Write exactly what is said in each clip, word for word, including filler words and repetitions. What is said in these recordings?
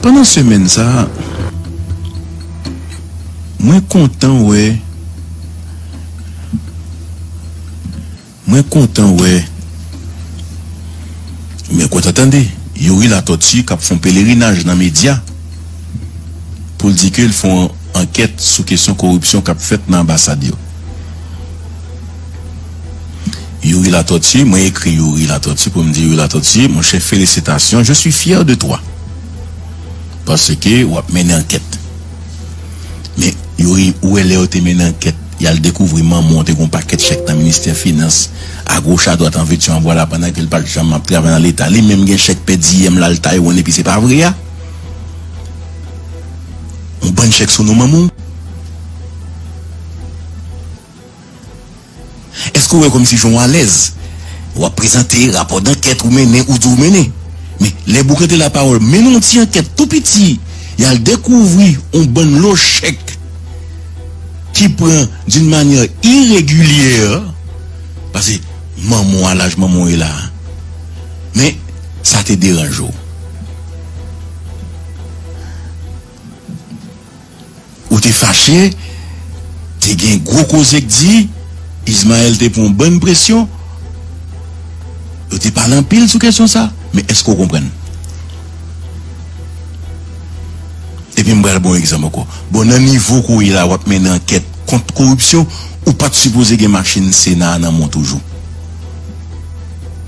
Pandan semèn sa a, mwen kontan wè, mwen kontan wè, mwen kontan tande Youri Latortue k ap fè yon pelerinaj nan medya pou l di ke l fè yon ankèt sou kesyon koripsyon k ap fèt nan anbasad yo. Youri Latortue, mwen ekri Youri Latortue pou m di Youri Latortue, monchè, felisitasyon, je suis fier de toi. Paske w ap mennen ankèt. Men, Youri, ou wè lè yo te mennen ankèt, y al dekouvri manman w te gen yon pakèt chèk nan ministè finans, agoch adwat an vètyè an vwala pandan ke l pa t janm ap travay nan Leta. Li menm gen chèk pèdi M la l Taiwan epi se pa vre a. Yon bann chèk sou non manman w. Èske w wè kòmsi jan w alèz? W ap prezante rapò dankèt ou mennen, ou di w mennen. Men, lè boukante lapawòl, mennen yon ti ankèt tou piti, y al dekouvri yon bann lo chèk ki pran d'une manière irrégulière, paske manman w a laj manman w ye la. Men, sa te deranje w. Ou te fache, te gen gwo koze k di, Ismaël te pran yon bann presyon. Yo te pale anpil sou kesyon sa, men èske w konprann? Epi m pral ba w yon egzanp ankò. Bon, nan nivo ke w ye la, w ap mennen ankèt kont koripsyon, ou pa t sipoze gen machin Sena a nan men w toujou.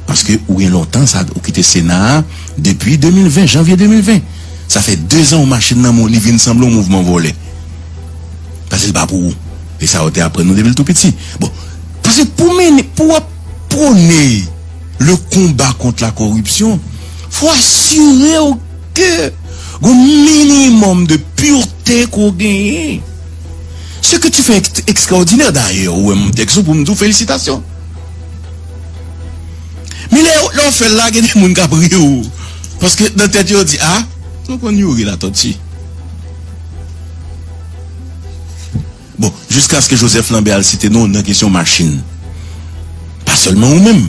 Paske ou gen lontan sa, ou kite Sena a depi de mil ven, janvye de mil ven. Sa fè dezan yon machin nan men w, li vin sanble yon mouvman vòlè. Paske l pa pou ou. E sa yo te aprann nou depi l tou piti. Bon, paske pou mennen, pou w ap pwone le konba kont la koripsyon, fò asire w ke gon minimòm de pureté ke w genyen. Ce que tu fais est extraordinaire d'ailleurs, ou wè m tèks ou pou m di w felisitasyon. Men lè, lè w fè l la, gen de moun k ap ri w. Paske nan tèt yo, yo di, a, nou konn Youri Latortue. Bon, jiskaske Joseph Lambert al site non w nan kesyon machin. Pa sèlman ou menm.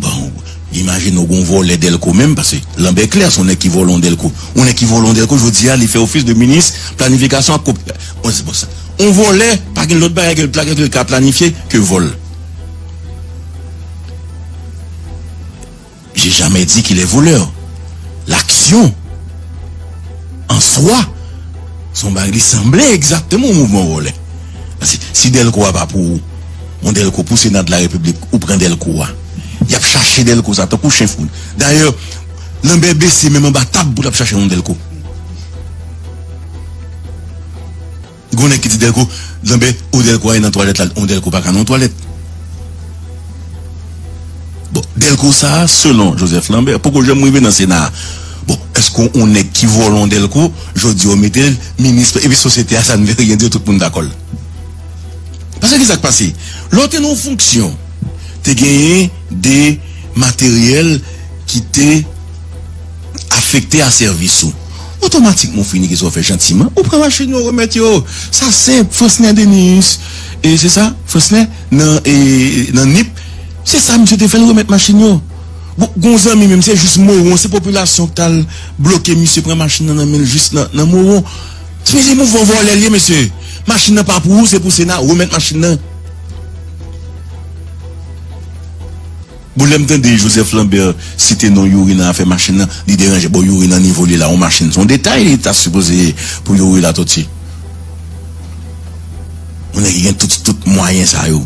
Bon, imajine w gon vòlè Dèlko menm, paske Lambert Clair se yon nèg ki vòlè yon Dèlko. Yon nèg ki vòlè yon Dèlko, jodi a, li fè ofis de minis planifikasyon ak kop-, bon, se bon sa. Yon vòlè, pa gen lòt bagay ke l pla-, ke l ka planifye ke vòl. J'ai jamais dit qu'il est voleur. L'action, en soi, se yon bagay li sanble egzakteman yon mouvman vòlè. Paske si Dèlko a pa pou ou, yon Dèlko pou Sena de la Repiblik, ou pran Dèlko a. Y ap chache Dèlko sa tankou chen fou. Dayè, Lambert bese menm anba tab pou l ap chache yon Dèlko. Gon nèg ki di Dèlko, Lambert, o Dèlko a ye nan twalèt la, on Dèlko pa ka nan twalèt. Bon, Dèlko sa a, selon Joseph Lambert, poko janm rive nan Sena a. Bon, èske on nèg ki vòlè on Dèlko, jodi yo mete l minis, epi sosyete a, ça ne veut rien dire, tout moun dakò l. Paske ki sa k pase? Lè w te nan yon fonksyon, te genyen de materyèl ki te afekte a sèvis ou. Otomatikman, ou fini ke sa w fè jantiman, ou pran machin yo, ou remèt yo. Sa senp, Fransner Denis, e se sa, Fransner, nan, e, nan nip, se sa misye te fè, l remèt machin yo. Bon, gon zanmi menm, se jis Mowon, se popilasyon k t al bloke misye pran machin nan nan men l jis nan, nan Mowon. Se, se mouvman vòlè l ye, mesye. Machin nan pa pou ou, se pou Sena, remèt machin nan. Bon, lè m tande Joseph Lambert site non Youri nan afè machin nan, li deranje. Bon, Youri nan nivo li la, yon machin se yon detay, li ta sipoze pou Youri Latortue. Yon nèg ki gen tout, tout mwayen sa yo.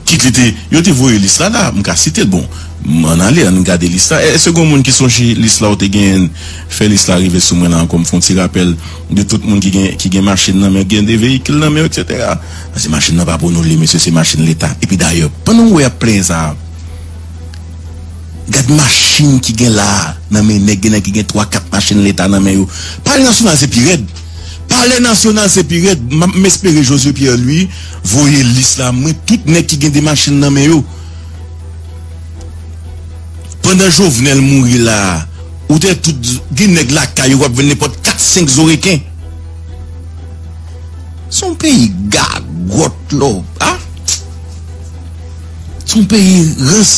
Kit li te, yo te voye lis la la, m ka site l, bon, m ann ale, ann gade lis la. Èske gon moun ki sonje lis la ou te genyen, fè lis la rive sou mwen la ankò, m fè yon ti rapèl de tout moun ki gen, ki gen machin nan men, gen de veyikil nan men yo, etsetera. Paske machin nan pa pou nou li, mesye, se machin Leta. Epi dayè, pandan w wè y ap plenyen sa a, gad machin ki gen la a nan men nèg, gen nèg ki gen twa, kat machin Leta nan men yo. Palè Nasyonal se pi rèd. Palè Nasyonal se pi rèd. M, m espere Josué Pierre Louis voye lis la, mwen, tout nèg ki gen de machin nan men yo. Pandan Jovenel mouri la a, ou te tout, gen nèg lakay yo w ap vann nenpòt kat, senk zo reken. Se yon peyi gagòt, lò, a? Se yon peyi rans.